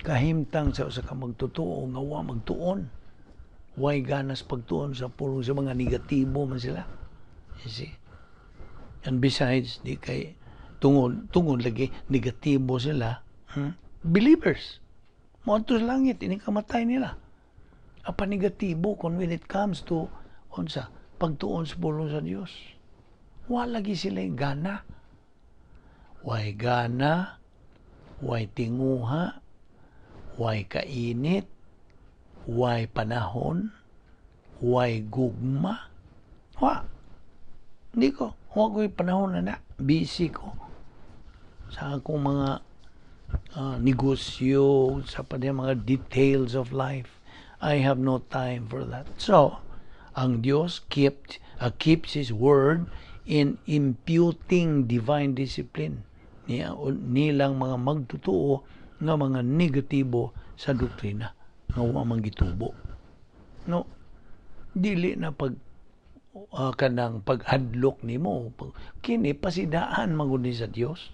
kahimtang sa usa ka magtotoo nga wa magtuon. Way ganas pagtuon sa pulong, sa mga negatibo man sila. You see? And besides, di kay tungod lagi negatibo sila, Believers. Moadto sa langit, ini kamatay nila. Apa negatibo kung when it comes to unsa pagtuon sa pulong sa Dios. Wala lagi sila gana. Way gana, way tinguha, way kainit, way panahon, way gugma. Wa. Hindi ko. Wa ko panahon na na. Busy ko sa akong mga negosyo, sa pa mga details of life. I have no time for that. So, ang Diyos keeps His word in imputing divine discipline niya, nilang mga magtotoo nga mga negatibo sa doktrina nga wa man gitubo. No, dili na pag kanang paghadlok nimo, kini pasidaan man gud ni sa Dios.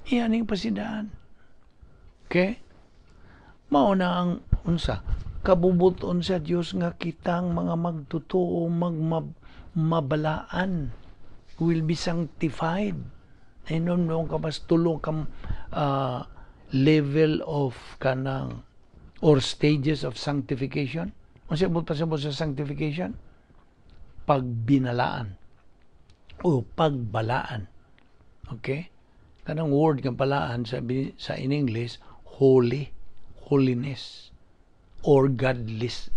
Iyan ning pasidaan. Okay? Mao na ang unsa kabubuton sa Dios nga kitang mga magtotoo mabalaan, will be sanctified. Inom ka mas tulo ka level of kanang or stages of sanctification. Unsa mo pasabot sa sanctification? Pagbinalaan o pagbalaan. Okay? Kanang word nga balaan sa in English, holy, holiness or godliness.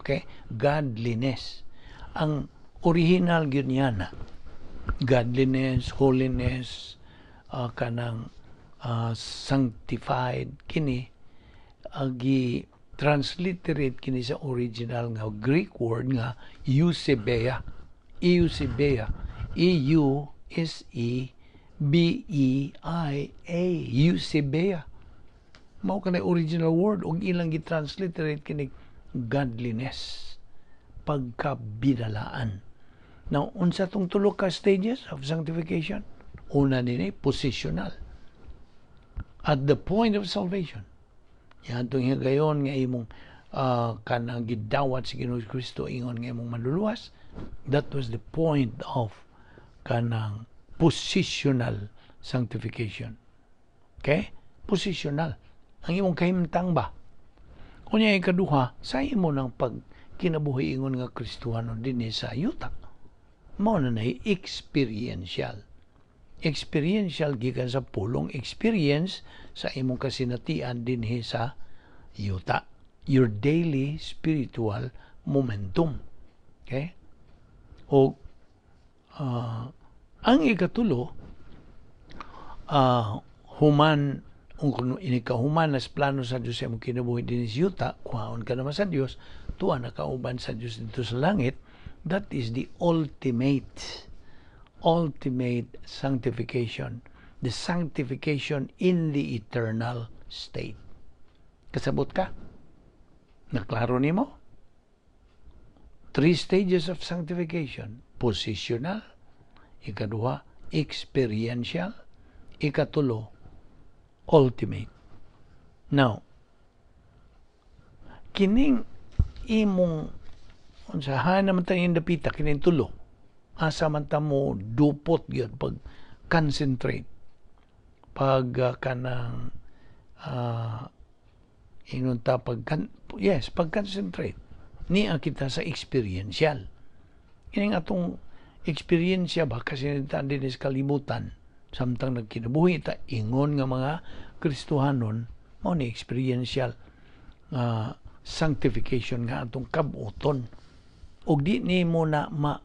Okay? Godliness. Ang original gyud niya na godliness, holiness, kanang sanctified kini gi transliterate kini sa original nga Greek word nga eusebeia. Eusebeia. E U S E B E I A. Eusebeia. Mao kanay original word ug ilang gi-transliterate kini godliness, pagkabinalaan. Now, unsa tong tulo ka stages of sanctification? Una nini, positional. At the point of salvation. Yan itong higayon nga imong kanang gidawat si Ginoong Kristo ingon nga imong manluluwas. That was the point of kanang positional sanctification. Okay? Positional. Ang imong kahimtang ba? Unya ikaduha, sa imo ng pag kinabuhi ingon nga Kristohano dinhi sa yuta. Mao na nay experiential. Experiential gikan sa pulong experience sa imong kasinatian dinhi sa yuta. Your daily spiritual momentum. Okay? O ang ikatulo, human kung inikahuman nas plano sa Dios sa imong kinabuhi dinhi sa yuta, kuhaon ka naman sa Dios, tuwa nakauban sa Dios dito sa langit. That is the ultimate ultimate sanctification, the sanctification in the eternal state. Kasabot ka? Naklaro nimo? Three stages of sanctification: positional, ikaduha, experiential, ikatulo, ultimate. Now, kining imong unsa naman tayo dapita kining tulo, asa man ta mo dupot gyud pag concentrate, pag kanang ingon ta pag, yes, pag concentrate niya kita sa experiential. Kining atong eksperyensya ba kasi din sa kalibutan samtang nagkinabuhi ta ingon nga mga Kristohanon, mao ni experiential sanctification nga atong kabuton. Ug di nimo na ma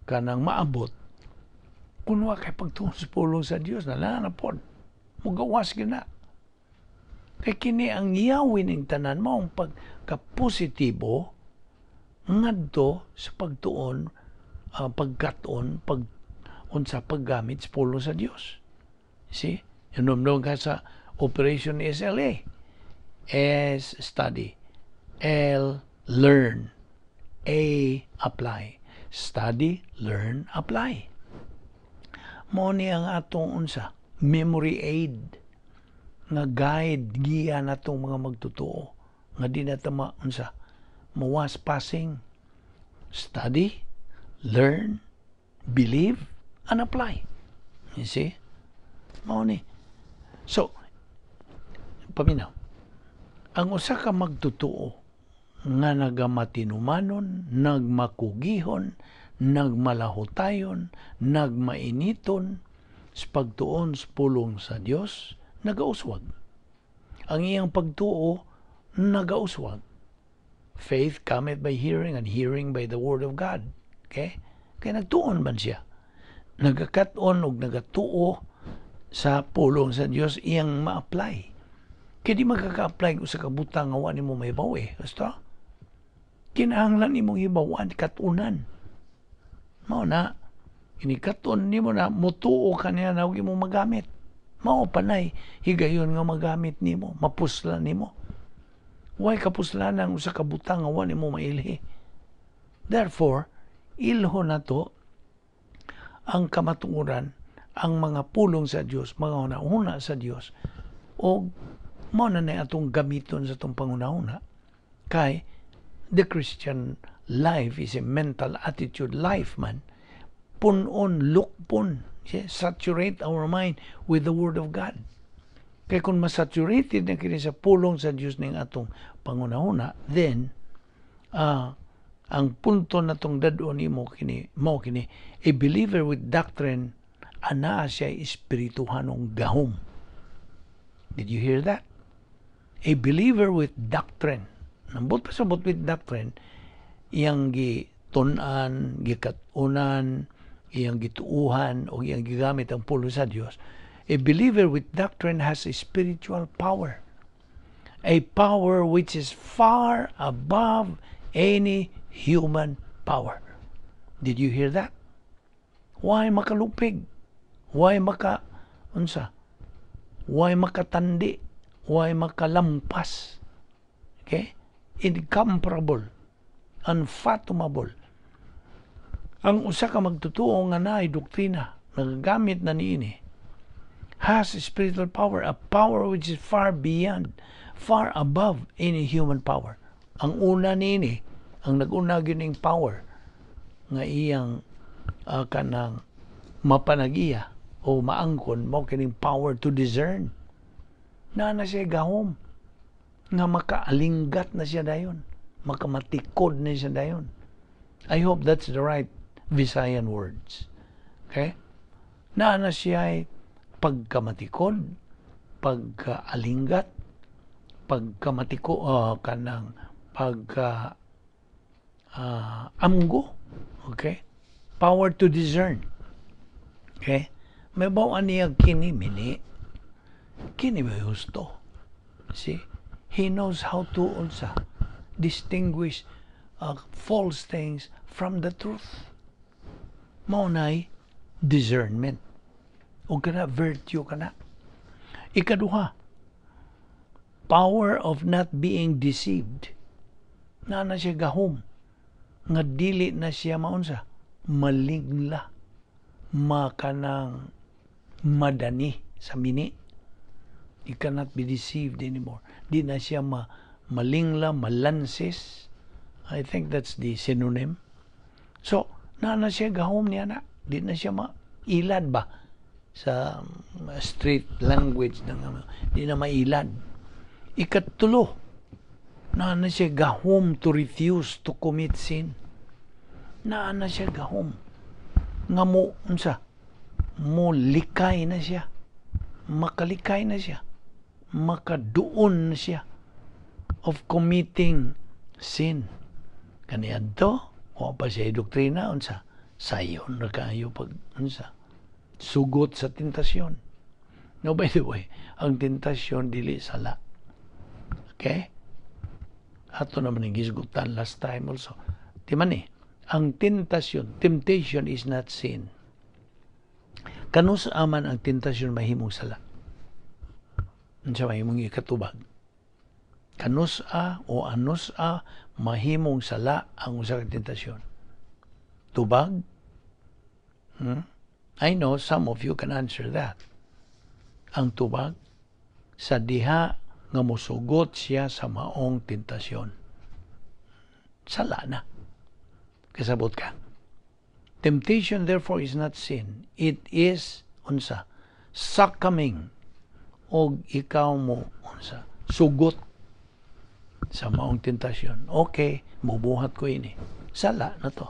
kanang maabot kung wa kay pagtuon sa pulong sa Dios na na pod mugawas gyud na, kay kini ang yawin ning tanan, mao ang pagkapositibo ngadto sa pagtuon, pagkat-on, pag unsa, paggamit sa pulong sa Dios. See? Inom ka sa Operation SLA. S, study. L, learn. A, apply. Study, learn, apply. Mao ni ang atong unsa, memory aid nga guide, giya natong mga magtotoo nga di na ta ma, unsa, mawas passing. Study, learn, believe, and apply. You see? Mao ni. So, paminaw. Ang usa ka magtotoo nga nagamatinumanon, nagmakugihon, nagmalahutayon, nagmainiton sa pagtuon sa pulong sa Dios, nagauswag. Ang iyang pagtuo, nagauswag. Faith cometh by hearing, and hearing by the word of God. Okay? Kaya nagtuon man siya. Nagakat-on og nagatuo sa pulong sa Dios, iyang ma-apply. Kaya di magkaka-apply usa ka butang nga wa nimo mahibaw eh. Basta kinahanglan nimong hibawan, katunan. Mao na ini katon nimo na mutuo ka niya na ug imong magamit. Mao panay higayon nga magamit nimo, mapuslan nimo. Way kapuslan ang usa ka butang nga wa nimo mailhi. Therefore, ilho na to ang kamatuoran, ang mga pulong sa Dios, mga hunahuna sa Dios, o mao na na atong gamiton sa atong panghunahuna, kay the Christian life is a mental attitude life man. Punon, lukpon, saturate our mind with the Word of God. Kay kung masaturated na kini sa pulong sa Dios ning atong panghunahuna, then ang punto na tong dad-on nimo kini, mao kini: a believer with doctrine, anaa siya espirituhanong gahom. Did you hear that? A believer with doctrine. Nambot pa sa with doctrine, iyang gitun-an, gikat-unan, iyang gituuhan o iyang gigamit ang pulong sa Dios. A believer with doctrine has a spiritual power. A power which is far above any human power. Did you hear that? Why makalupig? Why maka unsa? Why makatandi? Why makalampas? Okay? Incomparable. Unfathomable. Ang usa ka magtotoo nga naay doktrina, nagagamit na niini, has spiritual power, a power which is far beyond, far above any human power. Ang una niini, ang nag-una gyud ning power nga iyang kanang mapanagiya o maangkon, mao kining power to discern. Na na siya gahom nga makaalinggat na siya dayon, makamatikod na siya dayon. I hope that's the right Visayan words. Okay? Naa na siya pagkamatikod, pagkaalinggat, pagkamatiko, kanang pagka amgo, okay? Power to discern. Okay? Mahibaw-an niya kini mini, kini ba husto? See? He knows how to also distinguish false things from the truth. Mao nay discernment. O kana virtue kana. Ikaduha, power of not being deceived. Naa na siya gahom nga dili na siya maunsa, malingla, makanang madani sa mini. He cannot be deceived anymore. Di na siya malingla, malansis. I think that's the synonym. So, naa na siya gahom niya na. Di na siya mailad ba sa street language ng di na mailad. Ikatulo, naa na siya gahom to refuse to commit sin. Naa na siya gahom nga mo unsa, mo likay na siya, makalikay na siya, makaduon na siya of committing sin. Kaniadto wa pa siya doktrina, unsa, sayon ra kaayo pag unsa, sugot sa tentasyon. No, by the way, ang tentasyon dili sala, okay? Ato naman ang gisgutan last time also. Di man eh, ang tentasyon, temptation is not sin. Kanus aman ang tentasyon mahimong sala? Unsa mahimong ikatubag? Kanus-a o anus-a mahimong sala ang usa ka tentasyon? Tubag? I know some of you can answer that. Ang tubag sa diha nga mosugot siya sa maong tentasyon. Sala na. Kasabot ka? Temptation, therefore, is not sin. It is unsa, succumbing og ikaw mo unsa, sugot sa maong tentasyon. Okay, mubuhat ko ini. Sala na to.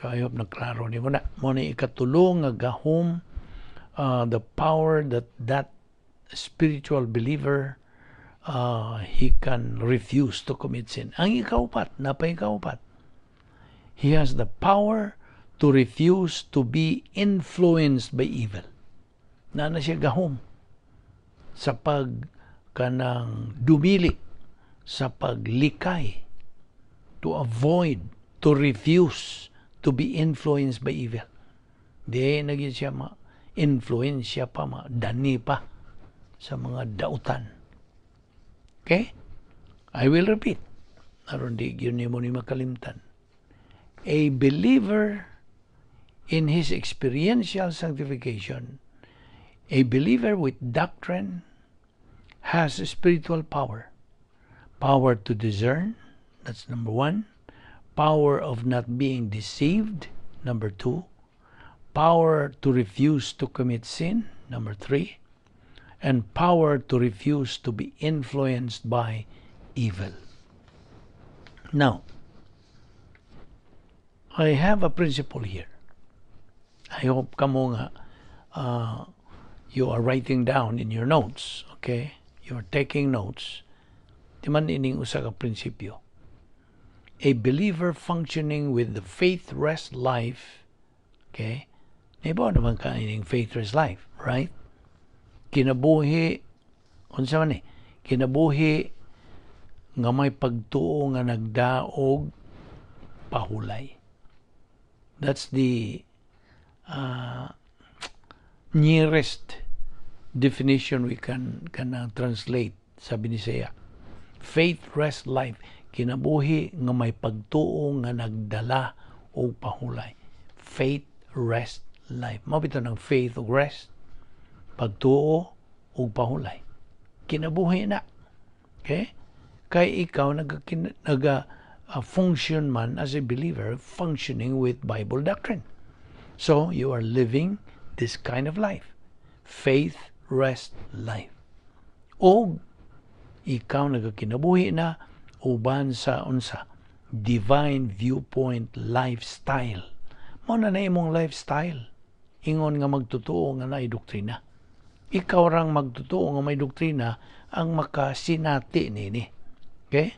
So I hope naklaro nimo na. Mao ni ikatulo nga gahom, the power that that spiritual believer, he can refuse to commit sin. Ang ikaupat, napay ikaupat. He has the power to refuse to be influenced by evil. Naa na siya gahom sa pag kanang dumili, sa paglikay, to avoid, to refuse to be influenced by evil. Di na gyud siya ma-influensya pa, madani pa sa mga dautan. Okay? I will repeat. Aron di gyud nimo ni makalimtan. A believer in his experiential sanctification, a believer with doctrine, has spiritual power. Power to discern, that's number one. Power of not being deceived, number two. Power to refuse to commit sin, number three. And power to refuse to be influenced by evil. Now, I have a principle here. I hope kamo nga you are writing down in your notes, okay? You are taking notes. Timan ining usa ka prinsipyo. A believer functioning with the faith rest life, okay? Nahibaw naman ka ining faith rest life, right? Kinabuhi, unsa man ni? Kinabuhi nga may pagtuo nga nagdaog pahulay. That's the nearest definition we can translate sa Binisaya. Faith rest life, kinabuhi nga may pagtuo nga nagdala og pahulay. Faith rest life. Mao bitaw ng faith ug rest. Pagtuo ug pahulay. Kinabuhi na. Okay? Kay ikaw naga function man as a believer functioning with Bible doctrine. So you are living this kind of life. Faith, rest, life. O ikaw nagakinabuhi na uban sa unsa, divine viewpoint lifestyle. Mao na na imong lifestyle. Ingon nga magtotoo nga naay doktrina. Ikaw rang magtotoo nga may doktrina ang makasinati nini. Okay?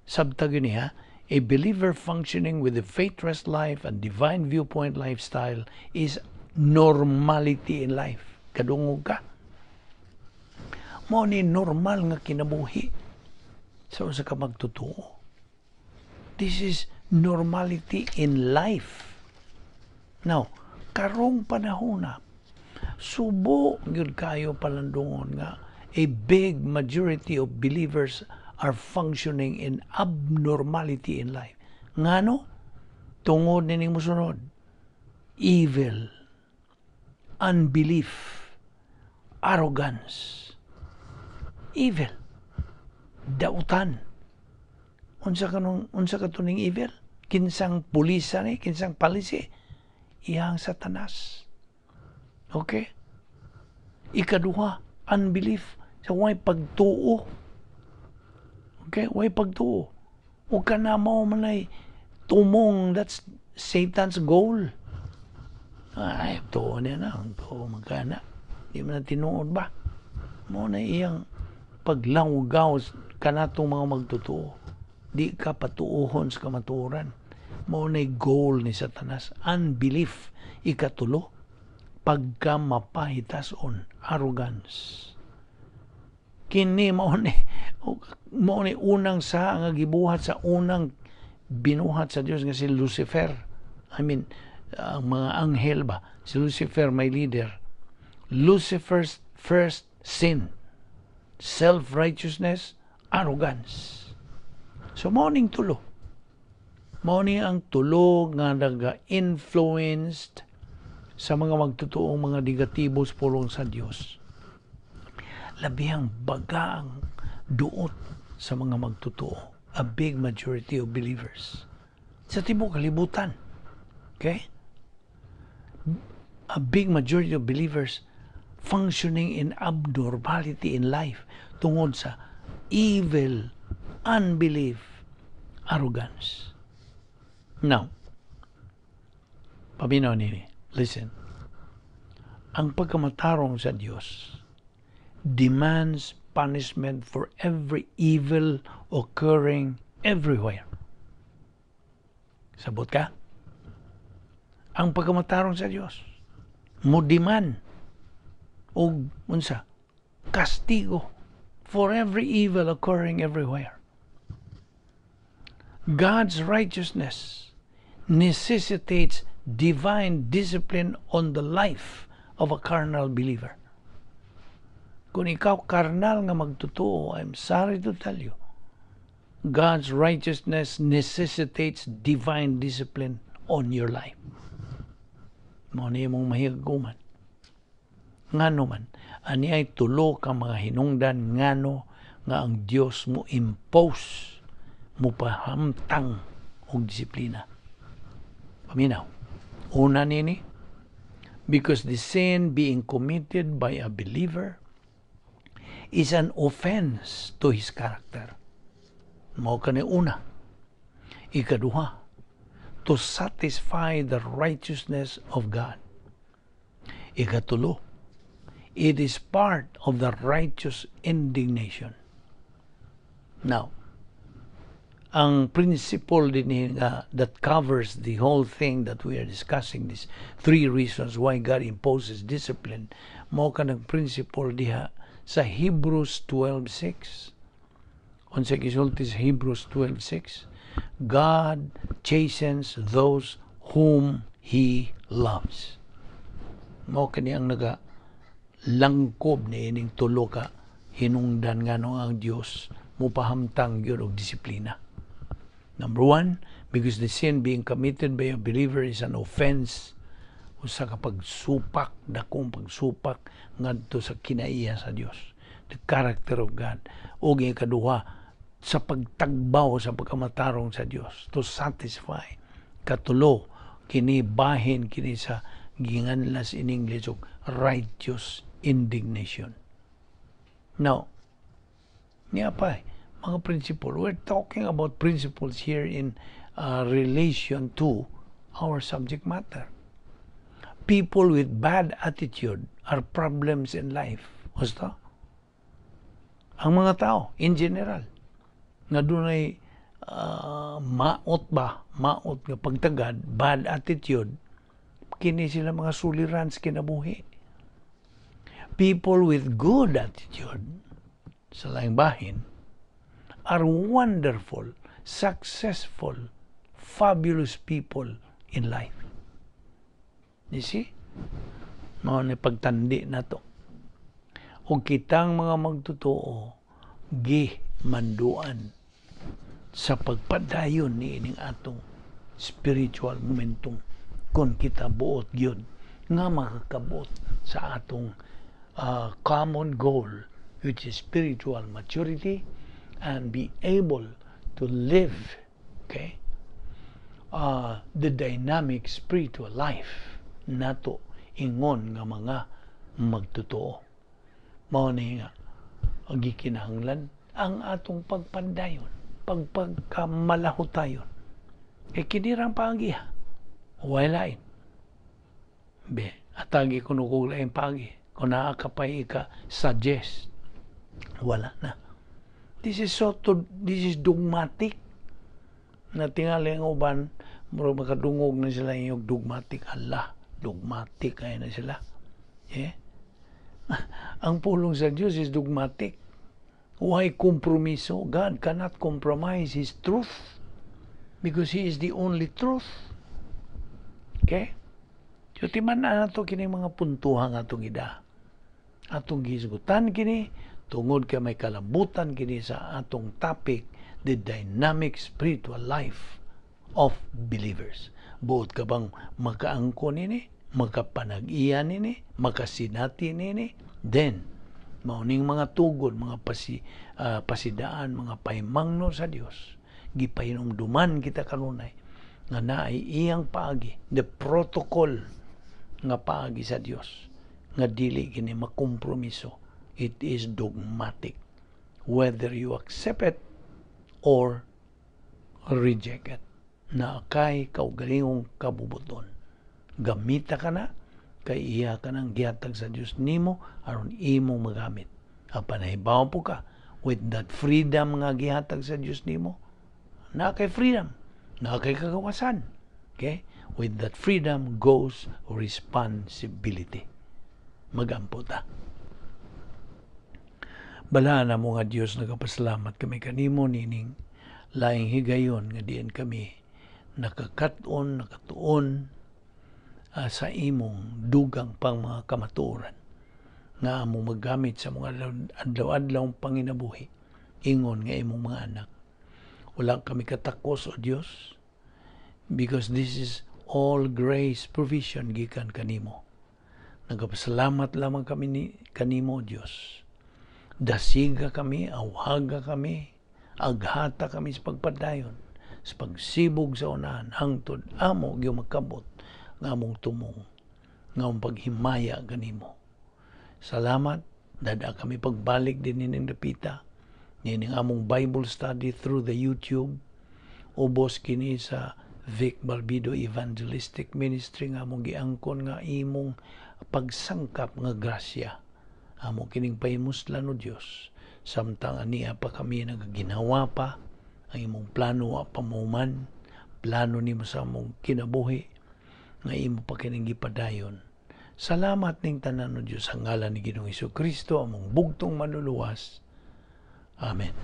Sabta gyud niya, a believer functioning with a faith-rest life and divine viewpoint lifestyle is normality in life. Kadungog ka? Mao ni normal nga kinabuhi sa usa ka magtotoo. This is normality in life. Now, karong panahon na, subo gyud kayo palandungon nga a big majority of believers are functioning in abnormality in life. Ngano? Tungod nining mosunod. Evil, unbelief, arrogance, evil, dautan. Unsa kanong unsa katuning evil? Kinsang pulisa ni, kinsang palisi? Iyang Satanas. Okay? Ikaduha, unbelief. Sa way pagtuo. Okay? Way pagtuo. O kana mao manay tumong, that's Satan's goal. Ay, tuo niya na. Tuo magkana. Di man na tinuod ba? Mao na iyang paglawgaw kanatong mga magtotoo. Di ka patuohon sa kamatuoran. Mao na goal ni Satanas. Unbelief. Ikatulo, pagka mapahitason, arrogance. Kini mao ni unang sa nga gibuhat sa unang binuhat sa Dios nga si Lucifer. I mean, ang mga anghel ba? Si Lucifer may leader. Lucifer's first sin, self-righteousness, arrogance. So, mao ning tulo. Mao ni ang tulo nga naga-influenced sa mga magtutuong mga negatibo sa pulong sa Dios. Labihang baga ang duot sa mga magtotoo. A big majority of believers. Sa tibuok kalibutan. Okay? A big majority of believers functioning in abnormality in life tungod sa evil, unbelief, arrogance. Now, paminaw nini, listen. Ang pagkamatarong sa Dios demands punishment for every evil occurring everywhere. Sabot ka? Ang pagkamatarong sa Dios mo demand og unsa? Kastigo for every evil occurring everywhere. God's righteousness necessitates divine discipline on the life of a carnal believer. Kung ikaw karnal nga magtotoo, I'm sorry to tell you, God's righteousness necessitates divine discipline on your life. Mao ni imong mahigugman. Ngano man, ani ay tulo ka mga hinungdan ngano nga ang Dios mo impose, mo pahamtang og disiplina. Paminaw. Una nini, because the sin being committed by a believer is an offense to his character. Mao kani una. Ikaduha, to satisfy the righteousness of God. Ikatulo, it is part of the righteous indignation. Now, ang principle din nga that covers the whole thing that we are discussing, these three reasons why God imposes discipline, mao kanang principle diha sa Hebrews 12:6. Unsa gisulti sa Hebrews 12:6? God chastens those whom He loves. Mao kani ang naga langkob ni ining tulo ka hinungdan ngano ang Dios mupahamtang gyud og disiplina. Number one, because the sin being committed by a believer is an offense, usa ka pagsupak, dakong pagsupak ngadto sa kinaiya sa Dios, the character of God. O ikaduha, sa pagtagbaw sa pagkamatarong sa Dios, to satisfy. Katulo, kini bahin kini sa ginganlas in English og righteous indignation. Now, niya pa mga principle. We're talking about principles here in relation to our subject matter. People with bad attitude are problems in life. Gusto? Ang mga tao, in general, nga dunay maot ba, maot nga pagtagad, bad attitude, kini sila mga suliran sa kinabuhi. People with good attitude, sa laing bahin, are wonderful, successful, fabulous people in life. You see? Mao ni pagtandi nato. O kitang mga magtotoo, gi manduan sa pagpadayon ni ining atong spiritual momentum kung kita buot gyud nga makakabot sa atong common goal, which is spiritual maturity and be able to live, okay, the dynamic spiritual life nato ingon nga mga magtotoo. Mao ni nga ang gikinahanglan ang atong pagpandayon, pagpagkamalahutayon. Kay kini rang paagi ha. Way lain. Be, atagi kuno kog laing paagi. Kung naa ka pa ika suggest, wala na. This is dogmatic. Na tingali ang uban, murag makadungog na sila yung dogmatic. Hala, dogmatic ay na sila. Yeah? Ang pulong sa Diyos is dogmatic. Why kompromiso? God cannot compromise His truth because He is the only truth. Okay? So, timan na nato kini mga puntuhan nga atong ida. Atong gihisgutan kini tungod kay may kalabutan kini sa atong topic, the dynamic spiritual life of believers. Buot ka bang makaangkon nini? Makapanag-iya nini? Makasinati nini? Then, mauning mga tugod, mga pasidaan, mga paimangno sa Dios, gipahinumduman kita kanunay nga naay iyang paagi, the protocol nga paagi sa Dios nga dili kini makompromiso. It is dogmatic whether you accept it or reject it. Na kay kaugalingong kabubuton. Gamita ka na kay iya ka nang gihatag sa Dios nimo aron imong magamit. Apan nahibaw po ka with that freedom nga gihatag sa Dios nimo, na kay freedom, na kay kagawasan. Okay? With that freedom goes responsibility. Magampo ta. Balaan na mo nga Dios, nagapasalamat kami kanimo nining laing higayon nga diin kami nakakat-on, nakatuon sa imong dugang pang mga kamatuoran nga among magamit sa mga adlaw-adlaw panginabuhi ingon nga imong mga anak. Wala kami katakos, O Dios, because this is all grace provision gikan kanimo. Nagapasalamat lamang kami ni kanimo, Dios. Dasiga kami, awhaga kami, aghata kami sa pagpadayon, sa pagsibog sa unahan, hangtod amo gyud makabot nga among tumong, nga among paghimaya kanimo. Salamat, dada kami pagbalik din nining dapita, nining among Bible study through the YouTube, ubos kini sa Vic Balbido Evangelistic Ministry nga among giangkon nga imong pagsangkap nga grasya. Amo kining pahimuslan, o Dios, samtang ania pa kami nagaginawa pa ang imong plano wa pa mahuman, plano nimo sa among kinabuhi nga imo pa kining gipadayon. Salamat ning tanan, o Dios, sa ngalan ni Ginoong Kristo, among bugtong Manluluwas. Amen.